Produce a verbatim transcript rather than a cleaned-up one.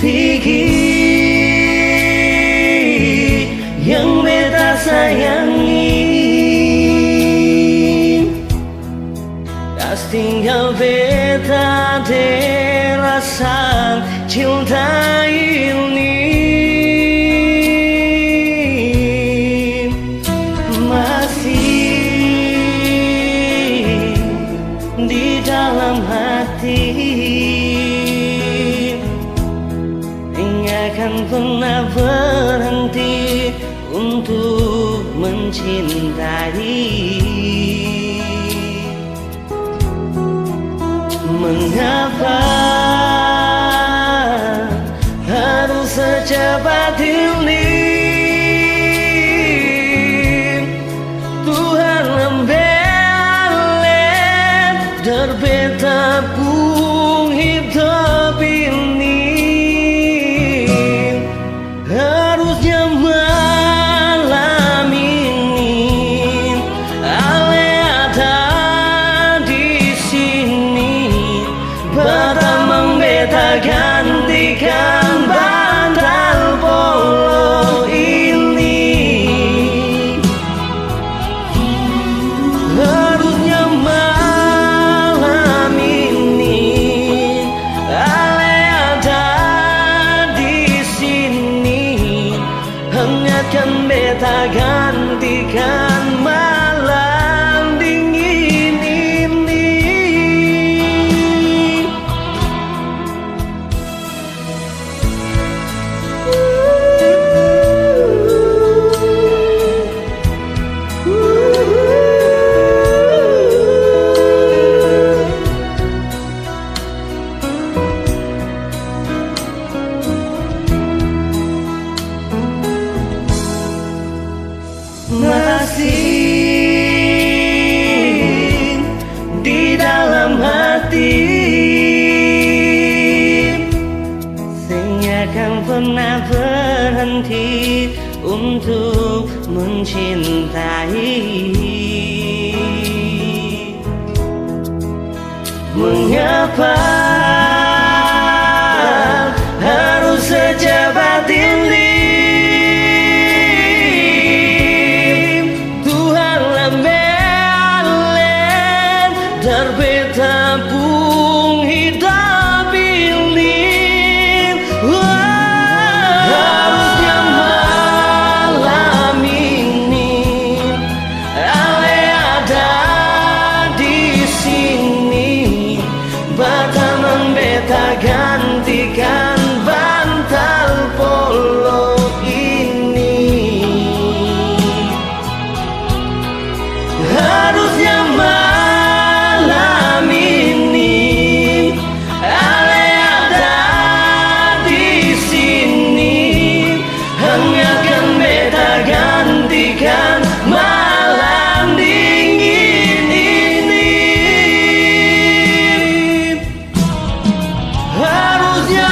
Pigi yang beta sayangi, kas tinggal beta deng rasa cinta ini. Masih di dalam hati, hingga kan pernah berhenti untuk mencintai. Mengapa harus secepat ini Tuhan ambil alih dari beta pung hidup ini? Harusnya malam ini ale ada di sini, batamang beta gantikan bantal polo ini. Harusnya malam ini ale ada di sini, hangatkan beta, gantikan malam dingin ini. Masih di dalam hati, seng akan pernah berhenti untuk mencintai. Mengapa harus secepat ini Tuhan ambil alih dari beta pung hidup ini? Harusnya malam ini ale ada di sini, batamang beta gantikan bantal polo ini. Harusnya malam ini ale ada di sini, hangatkan beta, gantikan malam dingin ini. Harusnya